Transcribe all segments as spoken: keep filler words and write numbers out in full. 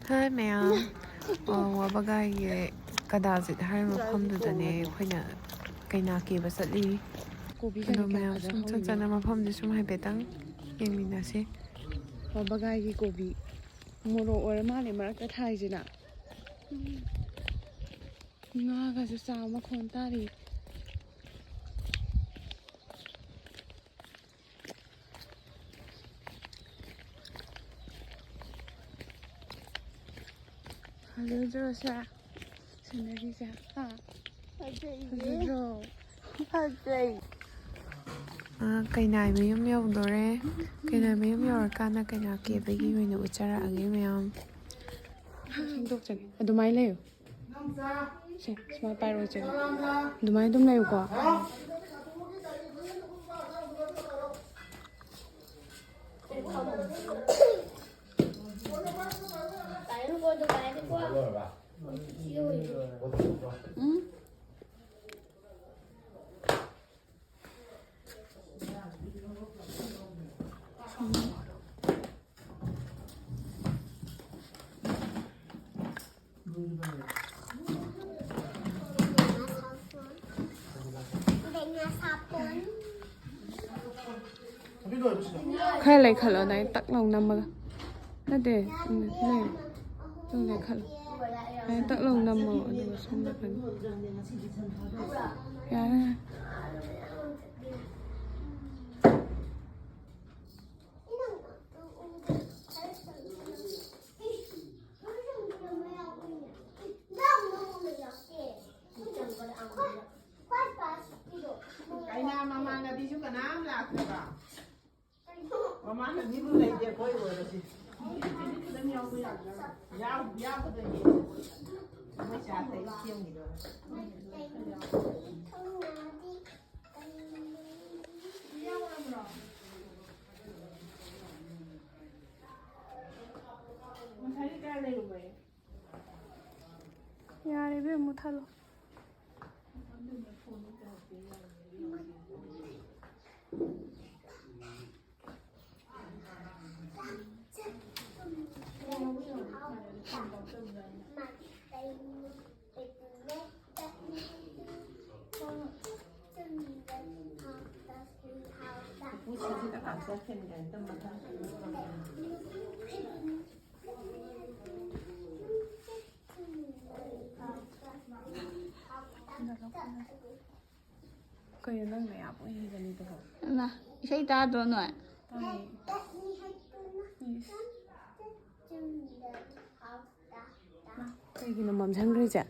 ꯍꯥꯏ ꯃꯌꯥꯝ, ꯑ, ꯋꯥꯕꯒꯥꯏꯒꯤ ꯀꯗꯥꯖꯤꯠ ꯍꯥꯏꯔꯤꯕ ꯃꯐꯝꯗꯨꯗꯅꯦ ꯑꯩꯈꯣꯏꯅ ꯀꯩꯅꯥ ꯀꯦꯕ ꯆꯠꯂꯤ꯫ ꯀꯣꯕꯤ ꯑꯗꯣ ꯀꯔꯤ ꯀꯔꯥ ꯃꯌꯥꯝ ꯐꯖ ꯁꯨꯝ ꯆꯠ ꯍꯧꯔꯤꯅꯦ꯫ ꯆꯠꯅ ꯃꯐꯝꯁꯦ ꯁꯨꯝ ꯍꯥꯏꯐꯦꯠꯇꯪ ꯌꯦꯡꯃꯤꯟꯅꯁꯤ꯫ ꯋꯥꯕꯒꯥꯏꯒꯤ ꯀꯣꯕꯤ ꯃꯣꯔꯣꯛ ꯑꯣꯏꯔ ꯃꯥꯜꯂꯦ ꯃꯔꯛꯇ ꯊꯥꯏꯁꯤꯅ꯫ ꯉꯥꯒꯁꯨ ꯆꯥꯎ ꯃꯈꯣꯟ ꯇꯥꯔꯤ꯫ ꯐꯖꯗ꯭ꯔꯣ ꯁꯦ? ꯁꯤꯅꯔꯤꯁꯦ, ꯍꯥ? ꯐꯖꯩꯌꯦ꯫ ꯐꯖꯗ꯭ꯔꯣ? ꯐꯖꯩ꯫ ꯑ, ꯀꯩꯅꯥꯏ ꯃꯌꯨꯝ ꯌꯧꯗꯣꯔꯦ꯫ ꯀꯩꯅꯥꯏ ꯃꯌꯨꯝ ꯌꯧꯔꯀꯥꯟꯗ ꯀꯩꯅꯥ ꯀꯦꯕꯒꯤ ꯑꯣꯏꯅ ꯎꯠꯆꯔꯛꯑꯒꯦ ꯃꯌꯥꯝ꯫ ꯁꯦꯝꯗꯣꯛꯆꯒꯦ꯫ ꯑꯗꯨꯃꯥꯏꯅ ꯂꯩꯌꯨ꯫ ꯁꯦ, ꯁꯨꯃꯥꯏꯅ ꯄꯥꯏꯔꯛꯑꯣ, ꯏꯆꯦ꯫ ꯑꯗꯨꯃꯥꯏꯅ ꯑꯗꯨꯝ ꯂꯩꯌꯨꯀꯣ꯫ ꯎꯝ꯫ ꯈꯔ ꯂꯩꯈꯠꯂꯣ, ꯑꯗꯥꯏ ꯇꯛ ꯂꯥꯎ ꯅꯝꯃꯒ꯫ ꯅꯠꯇꯦ, ꯎꯝ, ꯂꯩ꯫ ꯑꯗꯨꯝ ꯂꯩꯈꯠꯂꯣ꯫ ꯑꯗꯥꯏ ꯇꯛ ꯂꯥꯎ ꯅꯝꯃꯣ, ꯑꯗꯨꯒ ꯁꯣꯝ ꯅꯥꯀꯟ꯫ ꯌꯥꯔꯦ꯫ ꯀꯩꯅꯥ ꯃꯃꯥꯟꯅꯕꯤꯁꯨ ꯀꯅꯥꯝ ꯂꯥꯛꯇꯕ꯫ ꯃꯃꯥꯟꯅꯕꯤꯕꯨ ꯂꯩꯇꯦ ꯑꯩꯈꯣꯏ ꯑꯣꯏꯔꯗꯤ꯫ ꯌꯥꯎ-, ꯌꯥꯎꯒꯗꯣꯏꯅꯦ꯫ ꯃꯣꯏ ꯆꯥ ꯊꯛꯏ ꯁꯦꯝꯈꯤꯗꯣꯏꯅꯦ꯫ ꯌꯥꯔꯦ ꯏꯕꯦꯝꯃ, ꯃꯨꯊꯠꯂꯣ꯫ ꯀꯩꯅꯣ ꯅꯪꯅ ꯌꯥꯝ ꯎꯏꯔꯤꯗꯨꯕꯣ? ꯏꯃꯥ, ꯏꯁꯩ ꯇꯥꯗ꯭ꯔꯣ ꯅꯣꯏ? ꯇꯥꯏꯌꯦ꯫ ꯏꯁ꯫ ꯀꯩꯒꯤꯅꯣ ꯃꯝꯁꯤꯟꯈ꯭ꯔꯤꯁꯦ?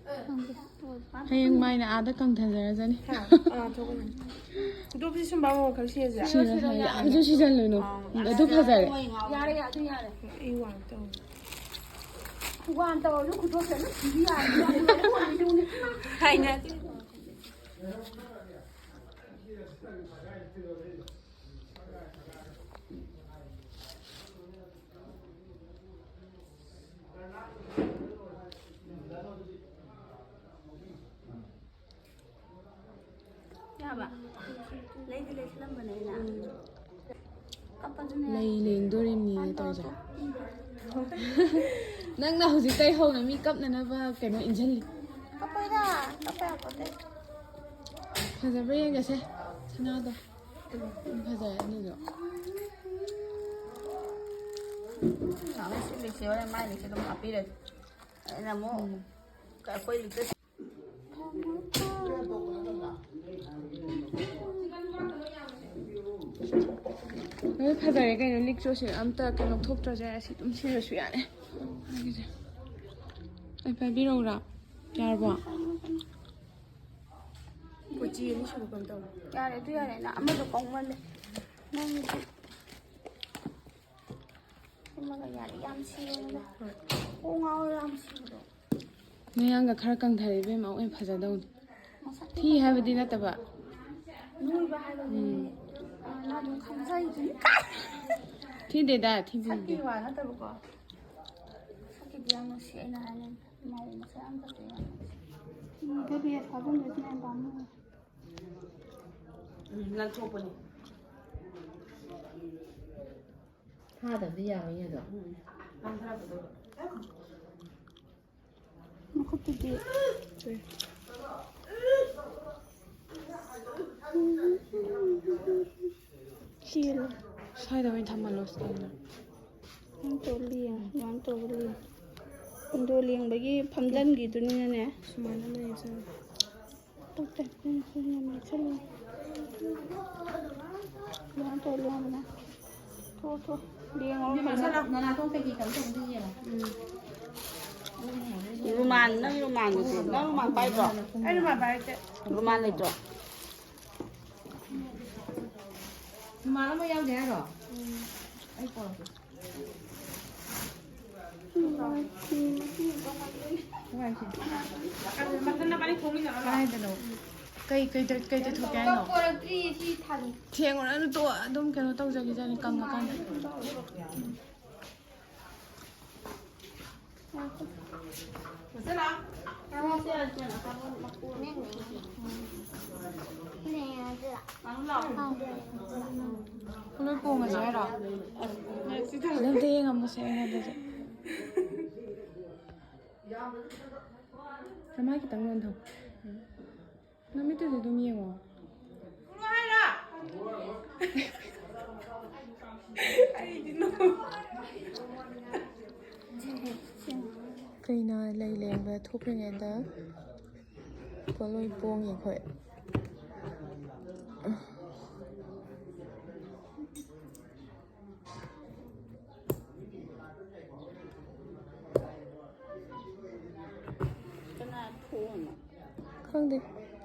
ꯍꯌꯦꯡ ꯃꯥꯏꯅ ꯑꯥꯗ ꯀꯪꯊꯖꯔꯖꯅꯤ꯫ ꯈꯨꯗꯣꯞꯁꯤ ꯁꯨꯝꯕ ꯑꯃ ꯈꯛ ꯁꯤꯔꯁꯦ꯫ ꯌꯥꯝꯁꯨ ꯁꯤꯖꯜꯂꯨꯅꯨ꯫ ꯑꯗꯨ ꯐꯖꯔꯦ꯫ ꯌꯥꯔꯦ, ꯌꯥꯔꯦ, ꯑꯗꯨ ꯌꯥꯔꯦ꯫ ꯑꯩ ꯋꯥꯡ ꯇꯧ꯫ ꯋꯥꯟ ꯇꯧꯔꯁꯨ ꯈꯨꯗꯣꯞꯁꯦ ꯑꯗꯨꯝ ꯁꯤꯕꯤ ꯌꯥꯔꯦ꯫ ꯍꯥꯏꯅꯗꯦ꯫ ꯌꯥꯕ? ꯂꯩꯗꯤ ꯂꯩꯁꯤꯜꯂꯝꯕꯅꯦ ꯑꯩꯅ꯫ ꯀꯞꯄꯁꯨꯅꯦ꯫ ꯂꯩ ꯂꯦꯡꯗꯣꯔꯤꯕꯅꯤꯅꯦ ꯇꯧꯔꯤꯁꯦ꯫ ꯅꯪꯅ ꯍꯧꯖꯤꯛꯇꯩ ꯍꯧꯅ ꯃꯤ ꯀꯞꯅꯅꯕ ꯀꯩꯅꯣ ꯏꯟꯁꯤꯜꯂꯤ꯫ ꯀꯞꯄꯣꯏꯗ, ꯀꯞꯄ ꯌꯥꯄꯣꯠꯇꯦ꯫ ꯐꯖꯕ꯭ꯔꯥ ꯌꯦꯡꯒꯦꯁꯦ ꯁꯅꯥꯗꯣ꯫ ꯎꯝ, ꯐꯖꯔꯦ ꯑꯗꯨꯗꯣ꯫ ꯉꯁꯤ ꯂꯤꯛꯁꯦ ꯍꯣꯔꯦꯟ ꯃꯥꯏ ꯂꯤꯛꯁꯦ ꯑꯗꯨꯝ ꯍꯥꯞꯄꯤꯔꯒꯦ꯫ ꯑꯩꯅ ꯑꯃꯨꯛ ꯑꯩꯈꯣꯏ ꯂꯤꯛꯁꯦ ꯂꯣꯏ ꯐꯖꯔꯦ ꯀꯩꯅꯣ, ꯂꯤꯛꯁꯨ ꯑꯁꯤ ꯑꯝꯇ ꯀꯩꯅꯣ ꯊꯣꯛꯇ꯭ꯔꯁꯨ ꯌꯥꯔꯦ, ꯑꯁꯤ ꯑꯗꯨꯝ ꯁꯤꯔꯁꯨ ꯌꯥꯔꯦ꯫ ꯑꯩꯒꯤꯁꯦ꯫ ꯑꯩ ꯄꯥꯏꯕꯤꯔꯛꯎꯔꯥ? ꯌꯥꯔꯕꯣ? ꯀꯣꯆꯤ ꯑꯅꯤ ꯁꯨꯕ ꯀꯩꯅꯣ ꯇꯧꯔꯦ꯫ ꯌꯥꯔꯦ, ꯑꯗꯨ ꯌꯥꯔꯦ꯫ ꯅꯪ ꯑꯃꯗꯣ ꯀꯧꯃꯜꯂꯦ꯫ ꯅꯪꯒꯤꯗꯤ ꯁꯤꯃꯒ ꯌꯥꯔꯦ꯫ ꯌꯥꯝ ꯁꯤꯔꯦꯗ꯫ ꯀꯣꯛ ꯉꯥꯎꯔꯦ ꯌꯥꯝ ꯁꯤꯕꯗꯣ꯫ ꯅꯌꯥꯡꯒ ꯈꯔ ꯀꯪꯊꯔꯦ ꯏꯕꯦꯝꯃ, ꯑꯃꯨꯛ ꯍꯦꯟꯅ ꯐꯖꯗꯧꯅꯤ꯫ ꯃꯁꯛ ꯊꯤ ꯍꯥꯏꯕꯗꯤ ꯅꯠꯇꯕ꯫ ꯅꯣꯏꯕ ꯍꯥꯏꯕꯗꯤ, ꯑ, ꯅꯪ ꯑꯗꯨꯝ ꯈꯪꯖꯩꯗꯨꯅꯤ꯫ ꯊꯤꯗꯦꯗ, ꯊꯤꯕꯨꯗꯤ꯫ ꯁꯛꯀꯤ ꯋꯥ ꯅꯠꯇꯕꯀꯣ꯫ ꯁꯛꯀꯤꯗꯤ ꯌꯥꯝ ꯅꯨꯡꯁꯤ, ꯑꯩꯅ ꯍꯥꯏꯅꯤꯡ-, ꯃꯧ ꯃꯁꯛ ꯌꯥꯝ ꯐꯖꯩ, ꯌꯥꯝ ꯅꯨꯡꯁꯤ꯫ ꯎꯝ, ꯕꯦꯕꯤ ꯑꯁ ꯊꯥꯖꯤꯟꯗꯣꯏꯁꯤꯅ ꯌꯥꯝ ꯄꯥꯝꯃꯨꯏ꯫ ꯎꯝ, ꯅꯪ ꯊꯣꯛꯄꯅꯤ꯫ ꯊꯥꯗꯕꯗꯤ ꯌꯥꯔꯣꯏꯅꯦ ꯑꯗꯣ꯫ ꯃꯈꯨꯠꯇꯨꯗꯤ꯫ ꯆꯦꯜꯂꯦ꯫ ꯁ꯭ꯋꯥꯏꯗ ꯑꯣꯏꯅ ꯊꯝꯍꯜꯂꯣ ꯁꯤꯗ꯫ ꯅꯪ ꯇꯧ ꯂꯦꯡ-, ꯑꯗꯨꯃꯥꯏꯅ ꯇꯧꯔ ꯂꯦꯡ-, ꯍꯤꯡꯗꯣ ꯂꯦꯡꯕꯒꯤ ꯐꯝꯖꯟꯈꯤꯗꯨꯅꯤꯅꯅꯦ꯫ ꯁꯨꯃꯥꯏꯅ ꯂꯩ ꯆꯠꯂꯣ꯫ ꯇꯧ ꯇꯧ꯫ ꯑꯗꯨꯃꯥꯏꯅ ꯇꯧꯔ ꯂꯦꯡꯕꯅ꯫ ꯊꯣꯛ ꯊꯣꯛ꯫ ꯂꯦꯡꯉꯣ ꯏꯕꯦꯝꯃ, ꯐꯖꯅ꯫ ꯁꯠ ꯂꯥꯎ, ꯅꯅꯥꯇꯣꯟ ꯀꯩꯀꯩ ꯀꯩꯅꯣ ꯇꯧꯕꯗꯣ ꯌꯦꯡꯉꯣ꯫ ꯎꯝ꯫ ꯔꯨꯃꯥꯟ, ꯅꯪ ꯔꯨꯃꯥꯟꯗꯨꯗꯤ? ꯅꯪ ꯔꯨꯃꯥꯟ ꯄꯥꯏꯗ꯭ꯔꯣ? ꯑꯩ ꯔꯨꯃꯥꯟ ꯄꯥꯏꯔꯛꯇꯦ꯫ ꯔꯨꯃꯥꯟ ꯂꯩꯇ꯭ꯔꯣ? ꯔꯨꯃꯥꯟ ꯑꯃ ꯌꯥꯎꯗꯦ ꯍꯥꯏꯔꯣ? ꯑꯩ ꯄꯣꯔꯛꯀꯦ꯫ ꯀꯥꯏꯗꯅꯣ? ꯀꯩ, ꯀꯩ ꯇꯩ-, ꯀꯩ ꯇꯩꯊꯣꯛꯀꯦ ꯍꯥꯏꯅꯣ? ꯄꯣꯔꯛꯇ꯭ꯔꯤ, ꯁꯤ ꯊꯥꯅꯤ꯫ ꯊꯦꯡꯉꯨꯔꯅꯨ, ꯇꯣ, ꯑꯗꯨꯝ ꯀꯩꯅꯣ ꯇꯧꯖꯈꯤꯖꯅꯤ, ꯀꯪꯉꯀꯥꯟꯗ꯫ ꯂꯣꯏ ꯀꯣꯡꯉꯁꯦ ꯍꯥꯏꯔꯣ? ꯅꯠꯇꯦ, ꯌꯦꯡꯉꯝꯃꯣꯁꯦ ꯑꯩꯉꯣꯟꯗꯁꯨ꯫ ꯅꯃꯥꯏ ꯈꯤꯇꯪ ꯂꯣꯟꯊꯧ꯫ ꯅꯃꯤꯠꯇꯨꯗ ꯑꯗꯨꯝ ꯌꯦꯡꯉꯣ꯫ ꯀꯩꯅ ꯂꯩ ꯂꯦꯡꯕ ꯊꯣꯛꯈ꯭ꯔꯤꯉꯩꯗ ꯄꯣꯠꯂꯣꯏ ꯄꯣꯡꯉꯤ ꯑꯩꯈꯣꯏ꯫ ꯀꯅꯥ ꯊꯣꯡꯉꯤꯅꯣ? ꯈꯪꯗꯦ꯫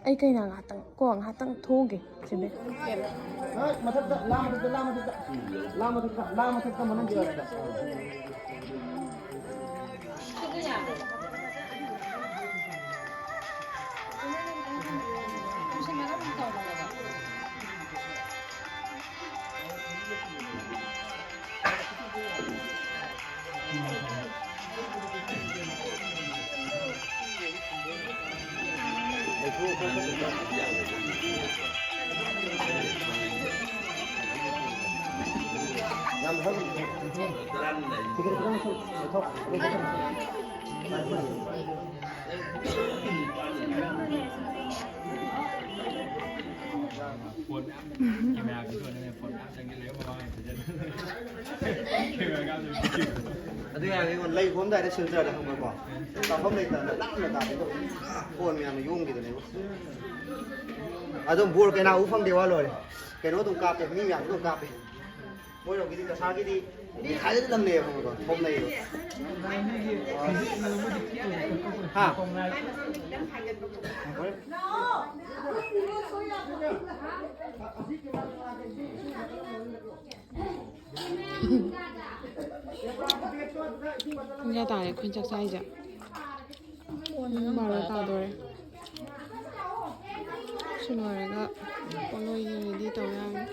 ꯑꯩ ꯀꯩꯅꯥ ꯉꯥꯏꯍꯥꯛꯇꯪ ꯀꯣ, ꯉꯥꯏꯍꯥꯛꯇꯪ ꯊꯣꯡꯒꯦ ꯁꯤꯗꯤ꯫ ꯍꯣꯏ, ꯃꯊꯛꯇ, ꯂꯥ ꯃꯊꯛꯇ, ꯂꯥ ꯃꯊꯛꯇ, ꯂꯥ ꯃꯊꯛꯇ, ꯂꯥ ꯃꯊꯛꯇ ꯃꯅꯨꯡꯒꯤ ꯑꯣꯏꯔꯒ꯫ ꯐꯣꯟ ꯃꯌꯥꯝ, ꯀꯦꯃꯦꯔꯥꯒꯤꯁꯨ ꯑꯣꯏꯅ ꯐꯣꯟ ꯃꯌꯥꯝ ꯆꯪꯁꯤꯜꯂꯛꯑꯦ, ꯃꯃꯥꯡꯒꯤ ꯐꯖꯅ꯫ ꯀꯦꯃꯦꯔꯥꯒ ꯑꯗꯨꯝ ꯑꯗꯨ ꯌꯥꯔꯦ, ꯑꯩꯉꯣꯟꯗ ꯂꯩ ꯈꯣꯝꯗꯥꯏꯗ ꯁꯤꯜꯆꯔꯗ ꯈꯪꯕ꯭ꯔꯀꯣ? ꯆꯥꯐꯝ ꯂꯩꯇꯗꯅ ꯂꯥꯞꯅ ꯇꯥꯕꯗꯣ ꯐꯣꯟ ꯃꯌꯥꯝꯅ ꯌꯣꯝꯈꯤꯗꯅꯦꯕ꯫ ꯑꯗꯨꯝ ꯕꯣꯔ ꯀꯩꯅꯥ ꯎ ꯐꯪꯗꯦ ꯋꯥ ꯂꯣꯏꯔꯦ꯫ ꯀꯩꯅꯣ ꯑꯗꯨꯝ ꯀꯥꯞꯄꯦ, ꯃꯤ ꯃꯌꯥꯝꯁꯨ ꯑꯗꯨꯝ ꯀꯥꯞꯄꯦ꯫ ꯃꯣꯏꯔꯣꯝꯒꯤꯗꯤ ꯀꯁꯥꯒꯤꯗꯤ ꯃꯤ ꯈꯥꯏꯗꯅ ꯂꯪꯅꯩꯌꯦꯕ ꯈꯪꯕ꯭ꯔꯀꯣ? ꯊꯣꯝꯅꯩꯌꯦꯕ꯫ ꯍꯥ? ꯄꯨꯡ ꯀꯌꯥ ꯇꯥꯔꯦ ꯑꯩꯈꯣꯏꯅ ꯆꯥꯛ ꯆꯥꯔꯤꯁꯦ? ꯄꯨꯡ ꯕꯥꯔꯣ ꯇꯥꯗꯣꯔꯦ꯫ ꯁꯤ ꯂꯣꯏꯔꯒ ꯄꯣꯠꯂꯣꯏꯒꯤ ꯔꯦꯗꯤ ꯇꯧ ꯌꯥꯔꯅꯤ꯫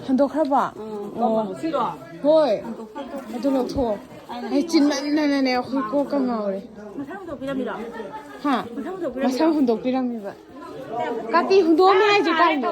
ꯍꯟꯗꯣꯛꯈ꯭ꯔꯕ? ꯑꯣ꯫ ꯍꯣꯏ꯫ ꯑꯗꯨ ꯂꯧꯊꯣꯛꯑꯣ꯫ ꯑꯩ ꯆꯤꯟꯃꯟꯗꯅꯅꯦ ꯑꯩꯈꯣꯏ ꯀꯣꯛꯀ ꯉꯥꯎꯔꯦ꯫ ꯃꯁꯥ ꯍꯟꯗꯣꯛꯄꯤꯔꯝꯃꯤꯔꯣ? ꯍꯥ? ꯃꯁꯥ ꯍꯟꯗꯣꯛꯄꯤꯔꯝꯃꯤꯔꯣ? ꯃꯁꯥ ꯍꯟꯗꯣꯛꯄꯤꯔꯝꯃꯤꯕ꯫ ꯀꯥꯇꯤ ꯍꯨꯟꯗꯣꯛꯑꯝꯃꯦ ꯍꯥꯏꯁꯦ ꯀꯥꯏꯅꯣ?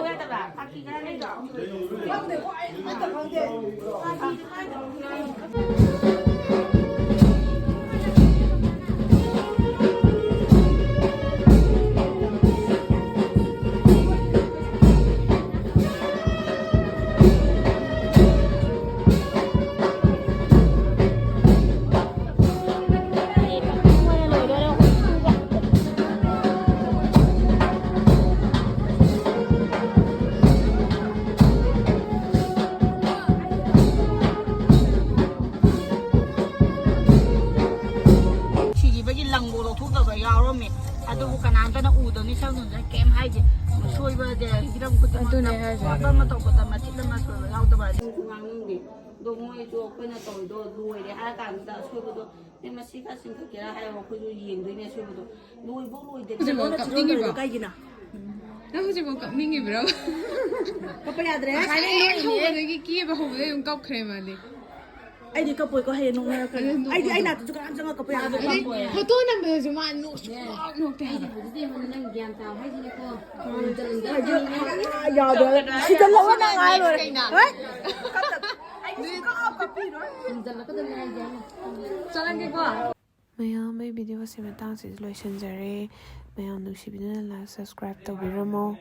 ꯁꯤꯈꯤꯕꯒꯤ ꯂꯪꯕꯨ ꯂꯧꯊꯣꯛꯇꯕ ꯌꯥꯎꯔꯝꯃꯦ꯫ ꯑꯗꯨꯕꯨ ꯀꯅꯥꯝꯇꯅ ꯎꯗꯕꯅꯤ, ꯁꯛ ꯎꯗꯕꯅꯤ, ꯀꯩꯝ ꯍꯥꯏꯗꯦ꯫ ꯁꯣꯏꯕꯁꯦ ꯍꯤꯔꯝ ꯈꯨꯗꯤꯡꯃꯛꯇ ꯑꯗꯨꯅꯦ ꯍꯥꯏꯁꯦ꯫ ꯑꯃ ꯇꯧꯕꯗ ꯃꯆꯤꯠ ꯑꯃ ꯁꯣꯏꯕ ꯌꯥꯎꯗꯕ ꯍꯥꯏꯗꯤ꯫ ꯉꯥꯡꯅꯤꯡꯗꯦ꯫ ꯑꯗꯣ ꯃꯣꯏꯁꯨ ꯑꯩꯈꯣꯏꯅ ꯇꯧꯔꯤꯗꯣ ꯂꯣꯏꯔꯦ ꯍꯥꯏꯔ ꯀꯥꯟꯗ ꯑꯁꯣꯏꯕꯗꯣ, "ꯑꯦ, ꯃꯁꯤ ꯈꯔ ꯆꯤꯡꯈꯠꯀꯦꯔꯥ?" ꯍꯥꯏꯔꯒ ꯑꯩꯈꯣꯏꯁꯨ ꯌꯦꯡꯗꯣꯏꯅꯦ ꯑꯁꯣꯏꯕꯗꯣ꯫ ꯂꯣꯏꯕꯧ ꯂꯣꯏꯗꯦ꯫ ꯍꯧꯖꯤꯛꯐꯥꯎ ꯀꯞꯅꯤꯡꯉꯤꯕ꯭ꯔꯣ? ꯀꯩꯒꯤꯅꯣ? ꯅꯪ ꯍꯧꯖꯤꯛꯐꯥꯎ ꯀꯞꯅꯤꯡꯉꯤꯕ꯭ꯔꯣ? ꯀꯞꯄ ꯌꯥꯗ꯭ꯔꯦ꯫ ꯉꯁꯥꯏ ꯍꯦꯛ ꯍꯧꯕꯗꯒꯤ ꯀꯦꯕ ꯍꯧꯕꯗꯒꯤ ꯑꯗꯨꯝ ꯀꯞꯈ꯭ꯔꯦ ꯃꯥꯗꯤ꯫ ꯑꯩꯗꯤ ꯀꯞꯄꯣꯏꯀꯣ, ꯍꯌꯦꯡ ꯅꯣꯛꯅꯔꯛꯀꯅꯤ꯫ ꯑꯗꯨ ꯑꯩꯗꯤ ꯑꯩ ꯅꯣꯛꯑꯣ꯫ ꯅꯥꯛꯇꯁꯨ ꯀꯅꯥꯝ ꯆꯪꯉ ꯀꯞꯄ ꯌꯥꯗꯦ꯫ ꯑꯗꯩ ꯐꯣꯇꯣ ꯅꯝꯕꯗꯁꯨ ꯃꯥ ꯅꯣꯛ-, ꯁꯨꯡꯅꯣꯛ ꯅꯣꯛꯇꯦ ꯍꯥꯏꯕ꯫ ꯑꯩꯗꯤ ꯍꯧꯖꯤꯛꯇꯤ ꯌꯦꯡꯉꯣ, ꯅꯪ ꯒ꯭ꯌꯥꯟ ꯇꯥꯎ ꯍꯥꯏꯁꯤꯅꯤꯀꯣ꯫ ꯌꯥꯗ꯭ꯔꯦ꯫ ꯁꯤꯗ ꯂꯧꯔ ꯅꯪ ꯉꯥꯏ ꯂꯣꯏꯔꯦ꯫ ꯀꯩꯅꯣ? ꯍꯣꯏ? ꯑꯩꯗꯤ ꯁꯨꯡꯀꯞ ꯀꯞꯄꯤꯔꯣꯏ꯫ ꯍꯟꯖꯜꯂꯛꯀꯗꯕꯅꯦ ꯍꯥꯏꯁꯦ ꯑꯩꯅ꯫ ꯆꯠꯂꯒꯦꯀꯣ꯫ ꯃꯌꯥꯝ, ꯑꯩ ꯚꯤꯗꯤꯑꯣꯁꯦ ꯃꯇꯥꯡꯁꯤꯗ ꯂꯣꯏꯁꯤꯟꯖꯔꯦ꯫ ꯃꯌꯥꯝ ꯅꯨꯡꯁꯤꯕꯤꯗꯨꯅ like, subscribe ꯇꯧꯕꯤꯔꯝꯃꯣ꯫